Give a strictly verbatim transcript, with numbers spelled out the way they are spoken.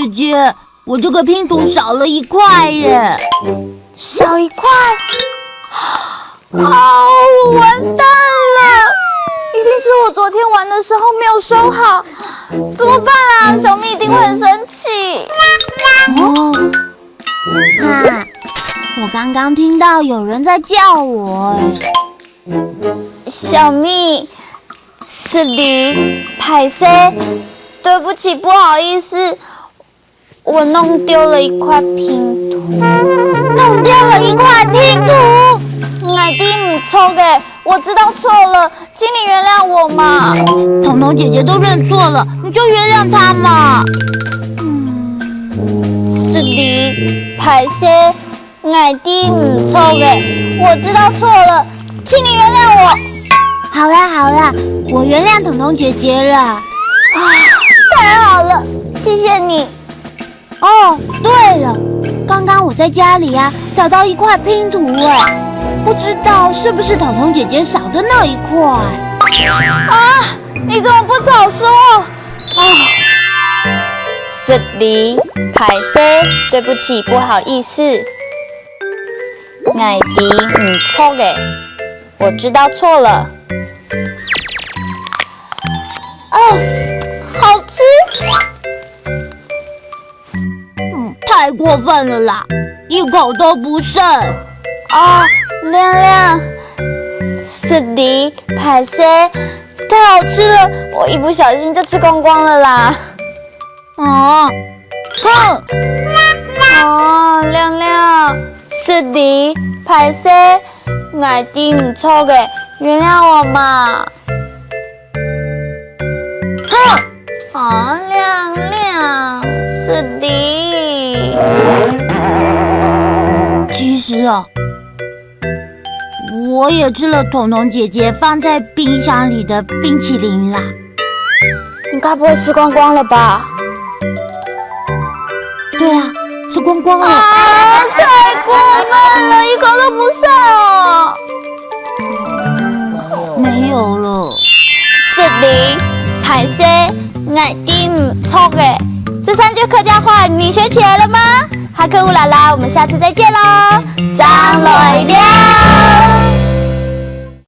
姐，我这个拼图少了一块耶。少一块？哦，完蛋了！一定是我昨天玩的时候没有收好，怎么办啊？小咪一定会很生气。哦，哈，我刚刚听到有人在叫我，哎。小咪，失礼，歹勢，对不起，不好意思，我弄丢了一块拼图。弄丢了一块拼图？𠊎知毋著个，我知道错了，请你原谅我嘛。彤彤姐姐都认错了，你就原谅她嘛。嗯，失礼，歹勢， 𠊎知毋著个，我知道错了，请你原谅我。好啦好啦，我原谅彤彤姐姐了。啊，太好了，谢谢你。哦，对了，刚刚我在家里啊，找到一块拼图哎，不知道是不是彤彤姐姐少的那一块。啊，你怎么不早说？啊，失礼，歹势，对不起，不好意思。 𠊎知毋著个，我知道错了。哦，好吃！嗯，太过分了啦，一口都不剩。哦，亮亮，失礼，歹勢，太好吃了，我一不小心就吃光光了啦。 哦，哼！哦，亮亮，失礼，歹勢，𠊎知毋著个，原諒我嘛。哼！哦，亮亮，失禮。其实哦，我也吃了彤彤姐姐放在冰箱里的冰淇淋啦。 你该不会吃光光了吧？对啊，吃光光了。啊，太过分了，一口都不剩哦。没有了。失礼，歹勢，𠊎知毋著个。这三句客家话你学起来了吗？哈克乌拉拉，我们下次再见喽，正来尞。